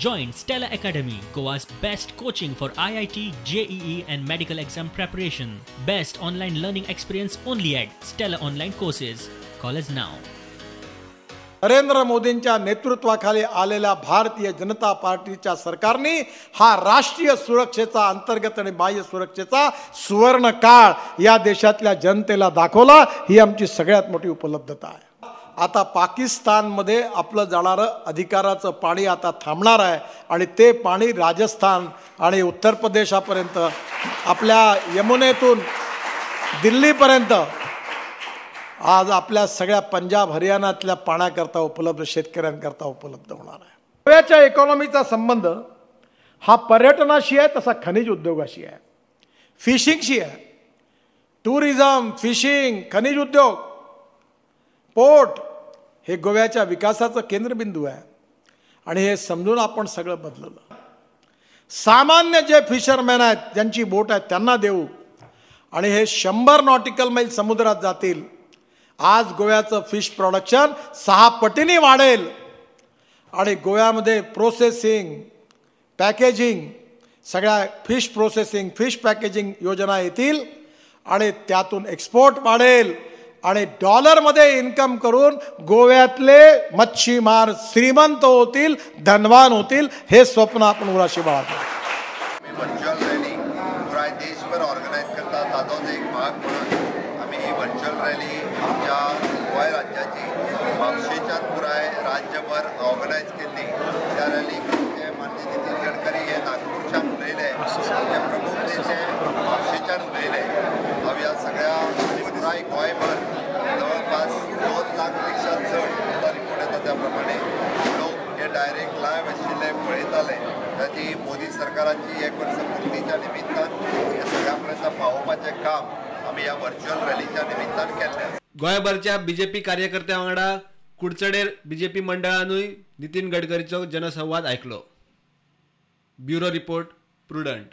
Join Stella Academy, Goa's best coaching for IIT, JEE and medical exam preparation. Best online learning experience only at Stella Online Courses. Call us now. Narendra मोदींच्या नेतृत्वाखाली आलेल्या भारतीय जनता पार्टीच्या सरकारने हा राष्ट्रीय सुरक्षेचा, अंतर्गत आणि बाह्य सुरक्षेचा सुवर्ण काळ या देशातल्या जनतेला दाखवला. ही आमची सगळ्यात मोठी उपलब्धता आहे. आता पाकिस्तानमध्ये आपलं जाणारं अधिकाराचं पाणी आता थांबणार आहे आणि ते पाणी राजस्थान आणि उत्तर प्रदेशापर्यंत, आपल्या यमुनेतून दिल्लीपर्यंत, आज आपल्या सगळ्या पंजाब हरियाणातल्या पाण्याकरता उपलब्ध, शेतकऱ्यांकरता उपलब्ध होणार आहे. गोव्याच्या इकॉनॉमीचा संबंध हा पर्यटनाशी आहे, तसा खनिज उद्योगाशी आहे, फिशिंगशी आहे. टुरिझम, फिशिंग, खनिज उद्योग, पोर्ट हे गोव्याच्या विकासाचं केंद्रबिंदू आहे आणि हे समजून आपण सगळं बदलवलं. सामान्य जे फिशरमॅन आहेत, ज्यांची बोट आहे त्यांना देऊ आणि हे 100 नॉटिकल मैल समुद्रात जातील. आज गोव्याचं फिश प्रोडक्शन 6 पटीने वाढेल आणि गोव्यामध्ये प्रोसेसिंग, पॅकेजिंग, सगळ्या फिश प्रोसेसिंग, फिश पॅकेजिंग योजना येतील आणि त्यातून एक्सपोर्ट वाढेल आणि डॉलरमध्ये इन्कम करून गोव्यातले मच्छीमार श्रीमंत होतील, धनवान होतील. हे स्वप्न आपण उराशी बाळगतो. व्हर्च्युअल रॅली पुराय देशभर ऑर्गनायज करता, ताजोच एक भाग म्हणून आमी ही व्हर्च्युअल रॅली आमच्या गोंय राज्याची म्हापशेच्यान पुराय राज्यभर ऑर्गनायज केल्ली. त्या रॅलीक माननीय नितीन गडकरी हे नागपूरच्यान उलयले, आमचे प्रमुख नेते म्हापशेच्यान उलयले. हांव ह्या सगळ्या पुराय गोंयभर जवळपास 2 लाख पेक्षा चड आतां रिपोर्ट येता त्या प्रमाणे लोक हे डायरेक्ट लायव्ह आशिल्ले पळयताले. ताची मोदी सरकाराची 1 वर्स पुर्तीच्या निमित्तान हे सगळ्या पर्यंत पावोवपाचें काम आमी ह्या व्हर्च्युअल रॅलीच्या निमित्तान केल्लें. गोंयभरच्या बीजेपी कार्यकर्त्यां वांगडा कुडचडेर बीजेपी मंडळानूय नितीन गडकरीचो जनसंवाद आयकलो. Bureau report, Prudent.